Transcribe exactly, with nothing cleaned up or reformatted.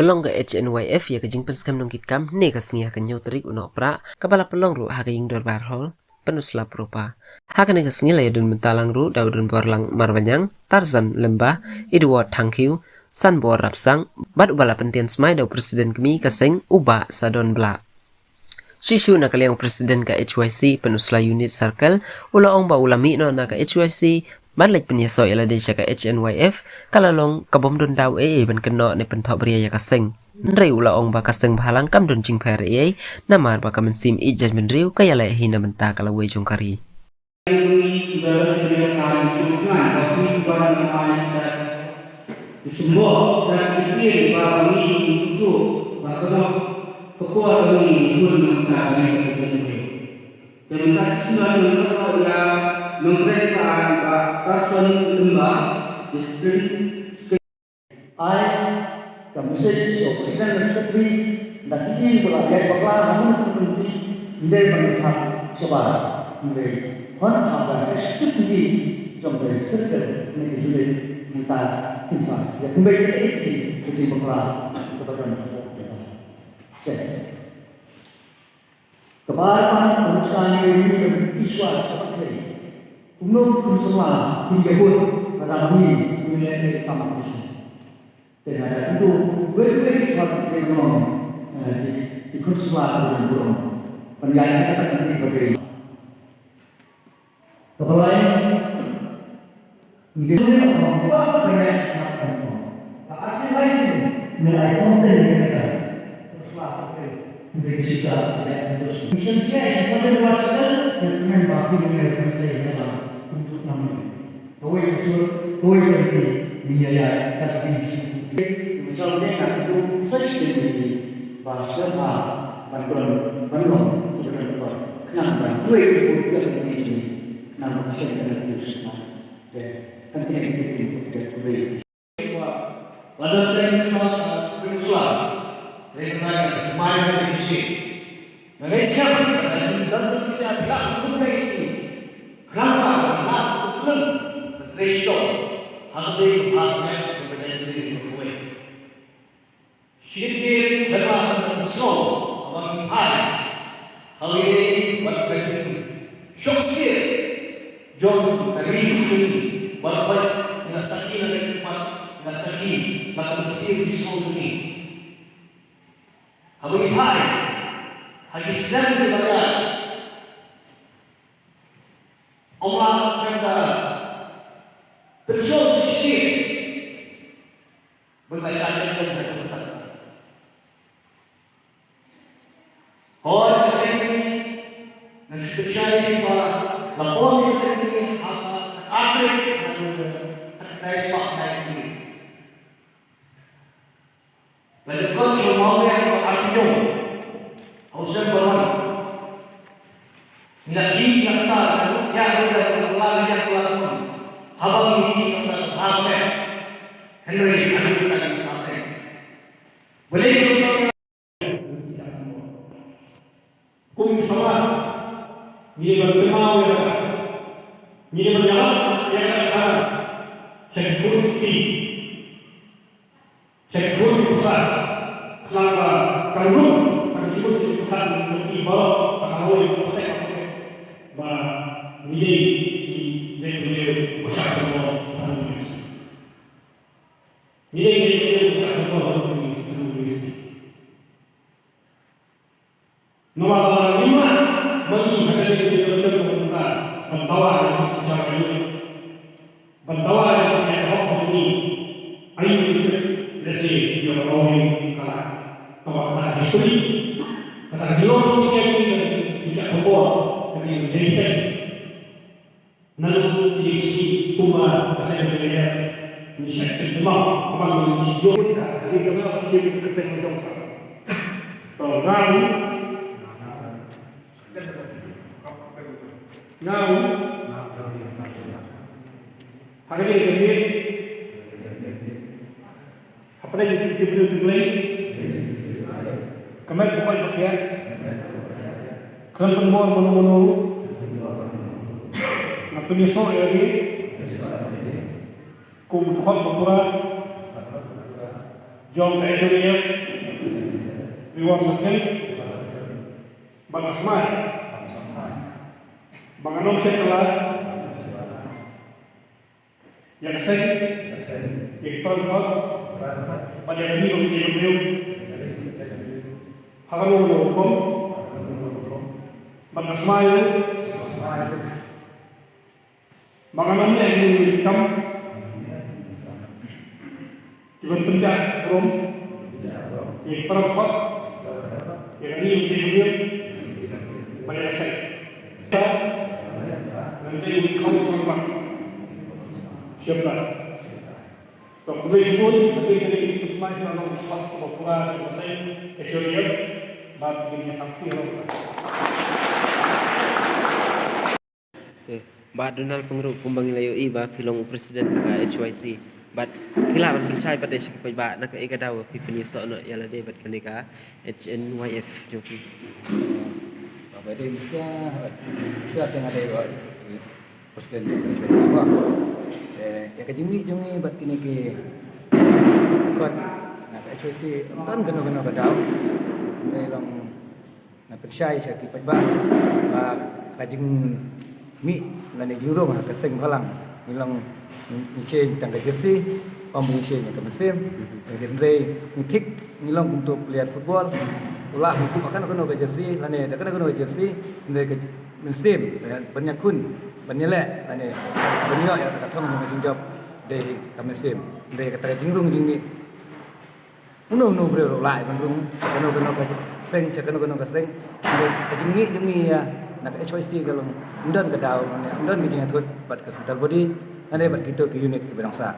Tang ka H N Y F ïa ka jingpynskhem nongkitkam ne ka sngi ha ka hynñiew tarik u Nohprah, kaba la pynlong ruh ha ka Ïing Dorbar Hall, Pynursla Proper. Ha kane ka sngi la ïadon bynta lang ruh da u Donbor Langmarbaniang, Tarzan Lyngba, Edward Thangkhiew, Sanbor Rapsang, bad uba la pynthied smai da u President kmie ka seng u Bah Sadon Blah. Shuh shuh na ka liang u President ka H Y C Pynursla Unit Circle u la ong ba u la mih noh na ka H Y C ban leit pynïasoh ïa lade sha ka H N Y F, ka la long ka bym don daw ei ei ban kynnoh ne pynthohbria ïa ka seng. Hynrei u la ong ba ka seng bhalang kam don jingpher ei ei, namar ba ka mynsiem ïeit jaitbynriew ka ïaleh hi na bynta ka lawei jong ka ri. Ai ka message sha u President, Secretary, da ki ïing ba la ïaid bakla ha kano kano ka lynti, ym dei ban ïathuh shabar, hynrei hon ha ka executive committee jong ka circle ne ka unit mynta kin sa ïa kynbeit ïa ka jing, ka jingbakla kaba don ha ka. Kaba ar pat, nuksa ngi dei ban ïohi shuwa sha ka pyrthei kumno ki khun samla kin ïabud lada ma ngi ngim leh ei ei kam ha ka shnong. Te nga da kyntu wei wei ki khon ki dei ban long, eh, ki, ki khun samla kiba don burom ban ïaid ha kata ka lynti ba dei. Kaba lai, ngi dei ban ong ba ka ïaid shakhmat ka ong. Ba ar sien lai sien ngi ai kongsan ïa kane ka Pynursla Circle. Ngi dei shisha ïa ka Pynursla. Ngi shem jingïaid sha Southern Ward Circle, ngi kmen ba phi ngi dei ban sei ïa ka kum juk nam ngi. Kawei ka sur, kawei ka lynti, ngi ïa ïaid ka lynti shi. Ngi shem ne ka lynti sa shisien ngi ba shem ba ban don, ban long kiba don kor. Khnang ba kiwei ki bun ïa ka lynti jong ngi. Khnang ba ka seng kan lynti shen ba. Te kan kane ka lynti ka dei kawei. Wa, wa don teng chwa, uh, Peninsula. Dei ban ai ka thymmai ka shisha. Nga ngeit skhem ba ka jingdon ka pisa phi lah ban pynbeit ïa ki. Khnang ba ka lah ban pyntlung ban trei shitom ha ka dei ka bha ka neh jong ka jaitbynriew kawei. Shi kyntien thema ban pynsngew ha ba ngi phai ha kawei pat ka jingshong sngewsih jong ka ri jong ngi. Baroh ngi la sakhi na ka jingmut, ngi la sakhi na ka mynsiem jingsngew jong ngi. Haba ngi phai ha ki snem kiba la ïaid, ym lah ban da pynsngew shisha. Bad nga shah ïa ka jingkyrkhu. Hooid, ka seng, ngan shu pynshai ba la form ïa ka seng ha ka khatar tarik, khatar tarik spah nai. La jingkyrkhu sha u Mawleng ba arphew hynñiew ha u snem ba wan. Ngi la khie ngi la ksar, ngi la khie ngi la ksar, ngi la ksar. Haba ngi khie ngi la ksar, haba ngi khie ngi la ksar. Hynrei haduh katta ngi ksar te. Balei ngi kum samla ngi dei ban kynmaw ïa kata. Ngi dei ban ïalap ïa kata ka khana sha ki khun ki kti. Sha ki khun ki pisa, khnang ba kan rung ha ka jingmut ka jingpyrkhat jong ki baroh ba ka lawei ka pyrthei ka pyrthei ba ngi dei ki dei ki dei ba shah thombor ha ka jingmut. Ngi dei ki dei ba shah thombor ha ka jingmut. Namar lada ngim mad ma ngi ha kane ka generation kaba mynta ban dawa ïa ka jingsynshar ka ñiuh, ban dawa ïa ka jingleh hok ka jong ngi, aïu ngin tip lehse ïa ka lawei ka lah. Namar kata ka history, kata ka jinglong jong ngi, ka jingshah thombor, ka jingïeit. Naduh ïa ki sngi kumba ka seng jong ngi ngi shait pynthikna, kumba ngi shait ïoh ka ri ka bang ka seng ka seng jong ka. To ngam ngam ha ka jingmut. Hapdeng jong ki briew ki Blei, ka met ka poi ka kiad, khlem pynbor mano mano ruh, nga pynïasoh ïa ki kum dkhot ba pura. Jong ka H O D F Ri Wah Circle, ba nga smai ba ngan ym shah kylla ïa ka seng, ïa ki para dkhot bad ïa ka ri bad ka jaitbynriew ha kano kano ka rukom. Bad nga smai ruh ba ngan ym leh ïa ki kam kiban pynjah burom ïa ki para dkhot, ïa ka ri, ïa ka jaitbynriew bad ïa ka seng. Ngan dei u khun shnong bad sheptieng. To, khublei shibun, sa phi kane ka jingpynsmai ka long ka khot kaba pura ka seng, ka jingïarap bad ka jingïakynduh. Okay. Bah Donald Pyngrope, kumba ngi la ïohi ba phi long u president ka H Y C. Bad phi lah ban pynshai pat ïa ki paidbah na kaei ka daw ba phi pynïasoh noh ïa lade bad kane ka H N Y F jong phi. Ba dei misa, misa tang ada ba president jong ka H Y C ba. Eh, ïa ka jingmih jong ngi bad kine ki kot na ka H Y C, ym don kano kano ka daw. Ngi long ngan pynshai sha ki paidbah ba ka jingmih lane jingrung ha ka seng bhalang ngi long ngi change tang ka jersey, ym ngi change ka mynsiem. Hynrei ngi thik ngi long kumto player football, u lah ban kup ha kano kano ka jersey lane da kano kano ka jersey, hynrei ka mynsiem ban ïakhun, ban ïaleh lane ban ïoh ïa ka thong jong ka jingjop dei ka mynsiem. Hynrei kata ka jingrung jingmih, uno uno u briew ruh u lah ban rung sha kano kano ka seng, sha kano kano ka seng. Hynrei ka jingmih jong ngi ïa na ka H Y C ka long ym don ka daw, ym don ka jingïathut bad ka central body lane bad kito ki unit kiba dang sah.